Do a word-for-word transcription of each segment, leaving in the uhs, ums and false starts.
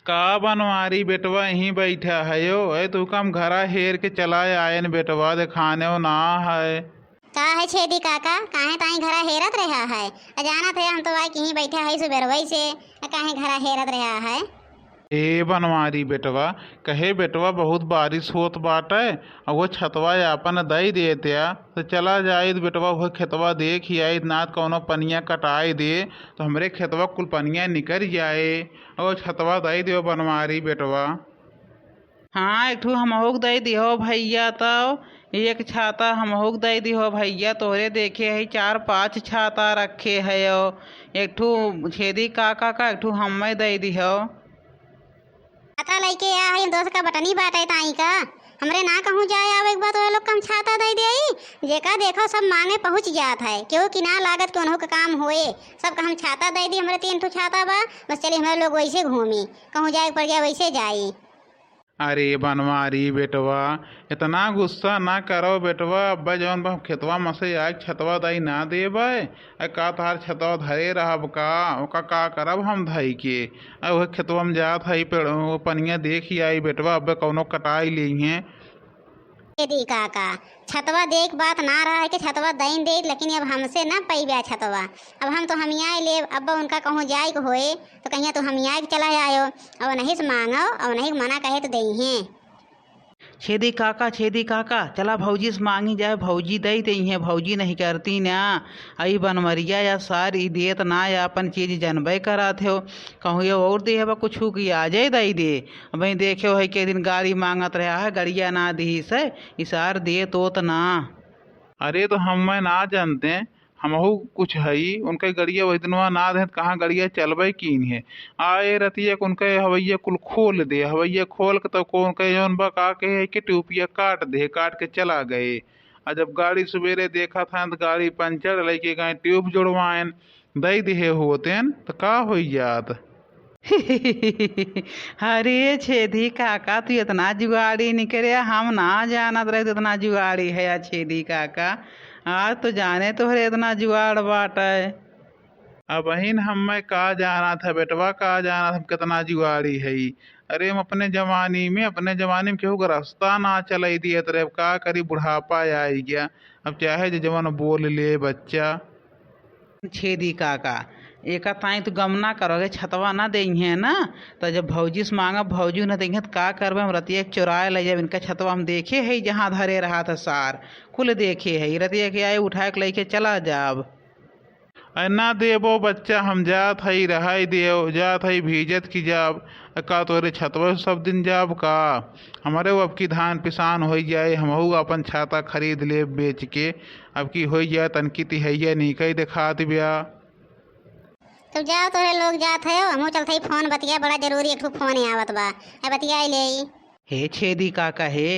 का बनवारी बेटवा, यहीं बैठा हयो? ए, तू का हम घरा हेर के चला आयन बेटवा, देखाने ना है। का है छेदी काका, काहे ताई घरा हेरत रहा है? आ जानत है, हम तो आए कहीं बैठा है सुबेरवई से, आ काहे घरा हेरत रहा है? ए बनवारी बेटवा, कहे बेटवा बहुत बारिश होत बाटे, आ वो छतवा आपन दई देत्या, तो चला जाइत बेटवा, वो खेतवा देखि आइत, ना त कौनो पनिया कटाई दे, तो हमरे खेतवा कुल पनिया निकरि जाए, आ वो छतवा दई देव बनवारी बेटवा। हाँ, एक ठू हमहू के दई दिहो भइया, तब एक छाता हमहू के दई दिहो भइया, तोहरे देखे है चार पाँच छाता रखे है, एक ठू छेदी काका का, एक ठू हम्मे दई दिहो। छाता लइके आ है, दोस्त का बटनी बाटे ताई का, हमरे ना कहूँ जाए आवे के बाद तोहरे लोग का हम छाता दई देई, जेका देखो सब मांगे पहुँच जात है, केहू की ना लागत कि उन्हों के काम होए, सब का हम छाता दई दी, हमरे तीन ठू छाता बा, बस चली हमरे लोग वैसे घूमी, कहूँ जाए के पड़ गया वैसे जाई। अरे बनवारी बेटवा, इतना गुस्सा ना करो बेटवा, अब्बे जौन बा खेतवा में से आइके छतवा दई ना देबै, आ का तोहार छतवा धरे रहब का, ओका का करब हम धई के, आ वह खेतवा में जात हई पेड़, वो पनिया देखि आई बेटवा, अब्बे कौनो कटाई लेइहें। छेदी काका, छतवा देख बात ना रहा है कि छतवा दइन देत, लेकिन अब हमसे ना पइब्या छतवा। अब हम तो हमियाए लेब, अब उनका कहूँ जाए के होए, तो कहिया तू हमियाए के चला आयो, अब नहीं से मांगो, अब नहीं के मना कहे तो देइहें। छेदी काका, छेदी काका, चला भौजी से मांगी जाए, भौजी दई देइहें, भौजी नहीं करती ना। अई बनवरिया या सार ई देत ना, या अपन चीज जनबे करात हो, कहूँ ये और दे हबा कुछ की आ जाए दई दे। अब देखे हो है के दिन गाड़ी मांगत रहा है, गड़िया ना दिहिस है, इसार दे तोत ना। अरे तो हम मैं ना जानते, हमहू कुछ हई, उनके गड़िया वही दिनवा ना देत, कहाँ गड़िया चलबे कीन है। आ ए रतिया के उनके हवैया कुल खोल दे, हवैया खोल के तो को उनके जौन बा का कहे है कि ट्यूबिया काट दे, काट के चला गए। आ जब गाड़ी सुबेरे देखत हैं तो गाड़ी पंचर, लइके गए ट्यूब जुड़वाएन। दई दिहे होतेन, त का होई जात? अरे छेदी काका, तू इतना जुगाड़ी निकरे, हम ना जानत रहे तू इतना जुगाड़ी है या छेदी काका। आज तो जाने तोहरे इतना जुगाड़ बाटे। अबहिन हम्मे का जानत है बेटवा, का जानत हम कितना जुगाड़ी है। अरे हम अपने जवानी में, अपने जवानी में केहू के रास्ता ना चलाई दियत रहे। अब का करी, बुढ़ापा आई गया। अब चाहे जे जवन बोल ले बच्चा। छेदी काका, एका ताई तू गम ना करो, अगर छतवा ना देइहें ना, त जब भौजी से मांगब, भौजी न देइहें, त का करबे? हम रतिया के चोराए ले जाब इनका छतवा, हम देखे है जहाँ धरे रहा था सार, कुल देखे है। रतिया के आए, उठाए के लेके चला जाब। अरे ना देबो बच्चा, हम जात हई, रहाई देव, जात हई भीजत की जाब। का तोरे छतवा से सब दिन जाब का? हमरे अब की धान पिसान होई जाए, हमहू अपन छाता खरीद लेब बेच के। अब की होई जाए तनकी तिहैया नीकई देखात ब्या। तब जाओ, तोहरे लोग जात है, हमहू चलत हई फोन बतिया, बड़ा जरूरी एक ठो फोन आवत बा, है बतियाई ले। हे छेदी काका हे,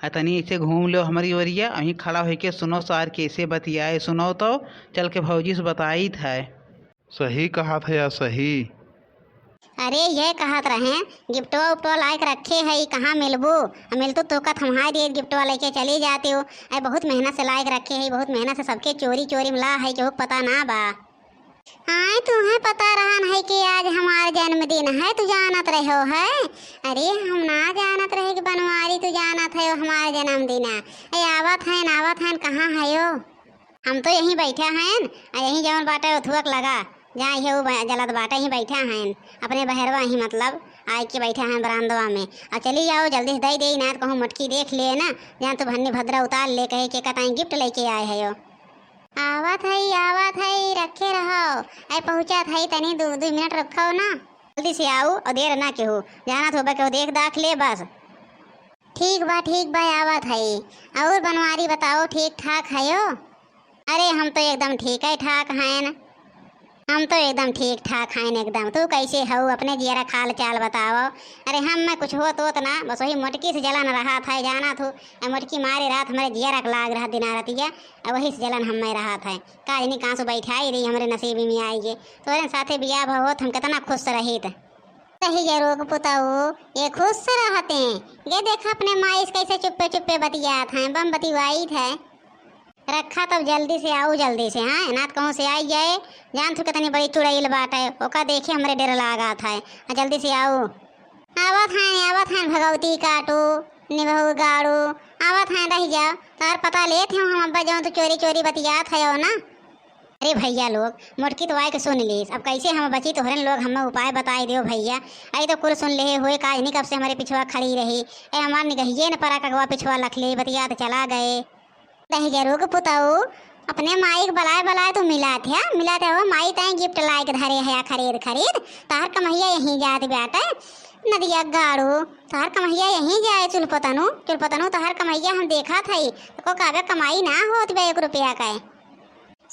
आ तनी ऐसे घूम लो हमरी ओरिया, अहीं खड़ा होइके सुनो सार कैसे बतियाए, सुनो तो चल के भौजी से बताइत है। सही कहत है या सही? अरे, ये कहत रहे, गिफ्टवा उफ्टवा लायक रखे है, कहाँ मिलबू? आ मिलतू तो का थम्हाई देत, गिफ्टवा लेके चली जाती हो। अरे, बहुत मेहनत से लायक रखे है, बहुत मेहनत से सबके चोरी चोरी मिला है, केहू के पता ना बा। आय, तुहे पता रहन है कि आज हमार जन्मदिन है, तू जानत रहो है? अरे, हम ना जानत रहे कि बनवारी तू जानत है हमार जन्मदिन है। ए, आवत हैं, आवत हैं, कहाँ है यो? हम तो यहीं बैठा हैं, आ यहीं जवन बाटे उथुअक लगा, जहाँ इहे उ ब-, जलत बाटे, यहीं बैठा हैं, अपने बहरवा ही मतलब, आए के बैठा हैं बरामदवा में। आ चली जाओ, जल्दी से दई दे, ना तो कहूँ मोटकी देख ले ना, जान तू भन्नी भद्रा उतार ले, कहे के कताई गिफ्ट लेके आए है यो। आवत हई, आवत हई, रखे रहो। ऐ पहुँचत हई, तनी दू, दू मिनट रखो ना। जल्दी से आऊ और देर ना केहू। जानत होबे केहू देख दाख ले बस। ठीक बा, ठीक बा, आवत हई। और बनवारी बताओ, ठीक ठाक हयो? अरे हम तो एकदम ठीक है ठाक हैं। हम तो एकदम ठीक ठाक हैं एकदम। तू कैसे हऊ? अपने जियरा का हाल चाल बताओ। अरे हम में कुछ होत होत ना, बस वही मोटकी से जलन रहत है, जानत हू। ए मोटकी मारे रात हमरे जियरा के लाग रहत दिना रतिया, ए वही से जलन हम में रहत है। का जनी कहाँ से बैठाई रही हमरे नसीबी में आई गे। तोरे साथे बियाह भ-, होत हम कितना खुश रहित। सही ये रोग पुताऊ, ये खुश रहते हैं। ये देख अपने माई से कैसे चुप्पे चुप्पे बतियात हैं, बम बतिवाइत है। रखा तब जल्दी से आऊ, जल्दी से, हाँ, ना त कहूँ से आई जाए। जान तू कितनी बड़ी चुड़ैल बाटे, ओका देखे हमरे डर लागत है। हाँ, जल्दी से आऊ। आवत हैं, आवत हैं भगवती काटू, निमहुर गाड़ू, आवत हैं, रहि जाओ। तोहर पता लेत हई हम अब्बा, जौन तू चोरी चोरी बतियात हयो ना। अरे भइया लोग, मोटकी तो आइके सुन लीस, अब कइसे हम बची, तोहरेन लोग हम्मे उपाय बताइ देउ भइया। अइ तो कुल सुन लेहे होए, का जनी कब से हमरे पिछवा खड़ी रही। अइ हमार निगहिए न परा, कगवा पिछवा लख ले, बतियात चला गए। दहिजरू के पुतऊ, अपने माई के बलाए बलाए तू मिलात हया, मिलात हया, माई ताईं gift लाइके धरे हया खरीद खरीद। तोहर कमइया यहीं जात बाटे नदिया गाड़ू, तोहर कमइया यहीं जाए चुलपतनू, चुलपतनू तोहर कमइया हम देखत हई, तोको कहबे कमाई ना होत बा एक रुपया के।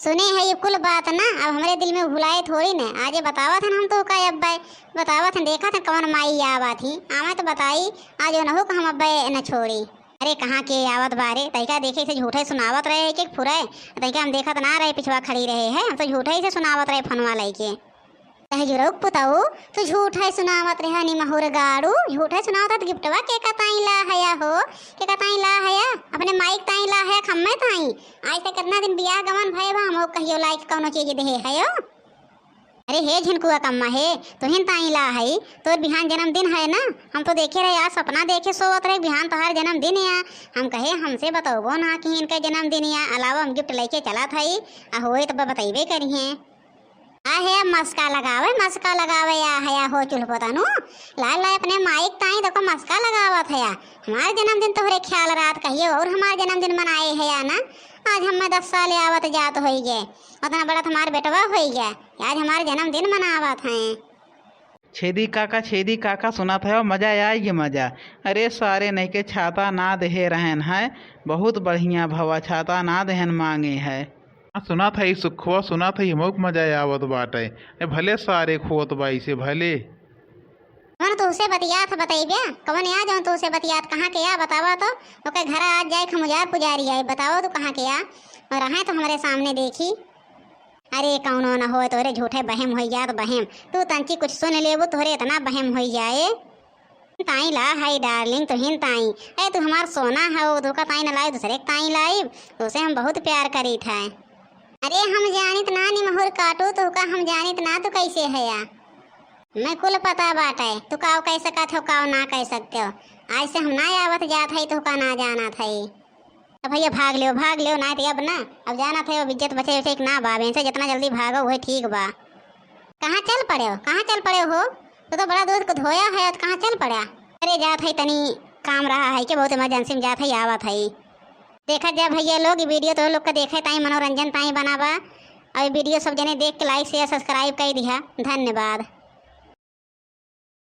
सुने हई कुल बात ना, अब हमरे दिल में भुलाए थोड़ी न, आजे बतावत हन हम तोहका अब्बे, बतावत हन, देखत हन कवन माई आवत ही, आवे तो बताई, आज ओनहू को हम अब्बे न छोड़ी। अरे कहाँ के आवत बा रे, तइका देखे से झूठे सुनावत रहे एक एक फुरे, तइका हम देखत ना रहे पिछवा खड़ी रहे है, हम तो झूठे से सुनावत रहे फोनवा लइके। दहिजरू के पुतऊ, तू झूठे सुनावत रहे निमहुर गाड़ू, झूठे सुनावत रहे, giftवा केका ताईं ला हया हो, केका ताईं ला हया, अपने माई के ताईं ला हया, हम्मे ताईं। आज तक केतना दिन बियाह गवन भए बा, हमहू कहियो लाइके कउनो चीज देहे हयो। अरे हे झिनकुआ कम्मा हे, तोहिन ताईं ला हई, तोर बिहान जन्मदिन है ना, हम तो देखे रहे, आज सपना देखे सोवत रहे, बिहान तोहार जन्मदिन या, हम कहे हमसे बतौबो ना किहिन इनके जन्मदिन या, अलावा हम gift लइके चलत हई, आ होए तो ब-, बतइबे करिहें। आ हे मस्का लगावे, मस्का लगावे, आ हे हो चुलपतनू, लाए लाए अपने माई के ताईं तोको मस्का लगावत हया। हमार जन्मदिन तोहरे ख्याल रहत कहियो और हमार जन्मदिन मनाए हया ना, आज हम्मे दस साल आवत जात होइगे, ओतना बड़ा तो हमार बेटवा होइगे, आज हमार जन्मदिन मनावत हैं। छेदी काका, छेदी काका, सुनत हयो, मजा आइगे मजा। अरे सारे नहिके छाता ना देहे रहेन है, बहुत बढ़िया भवा, छाता ना देहेन माँगे है। हाँ, सुनत हई सुखवा, सुनत हई, हमहू के मजा आवत बाटे। ए, भले सारे खोत बा इसे, भले। कवन तोहसे बतियात ह, बतइबे? कवन या जौन तोहसे बतियात, कहाँ के या, बतावा तो। ओके घरा आज जाए, हम उजार पुजारी आई, बतावा तू कहाँ के या। और रहे तो हमरे सामने देखी। अरे कौनो न होए, तोहरे झूठे बहम होई जात, बहम। तू तंची कुछ सुन लेबू, तोहरे इतना बहम होई जाए। ताईं ला हई darling, तोहिन ताईं। ए, तू हमार सोना हऊ, तोहका ताईं न लाई, दूसरे के ताईं लाई, तोसे हम बहुत प्यार करीत है। अरे हम जानित ना निमहुर काटू, तोहका हम जानित ना, तू कैसे हया? मैं कुल पता बाटे, तू काव कह सकत हो, काव ना कह सकते हो। आज से हम ना आवत जात हई, तोहका ना जानत हई। अब भइया भाग लेव, भाग लेव, नाहीं त अब ना, अब जानत है, अब इज्जत बचे उचे के ना बा, अब इनसे जितना जल्दी भागो उहे ठीक बा। कहाँ चल पड़े हो, कहाँ चल पड़े हो? तू तो बड़ा दूध को धोया है, तो कहाँ चल पड़ा? अरे जात है, तनी काम रहा है कि बहुत emergency में जात है, आवत है। देखत जा भइया लोग, ई video तो लोग का देखे ताईं मनोरंजन ताईं बना बा, और ई video सब जने देख के like share subscribe कर दिहा। धन्यवाद।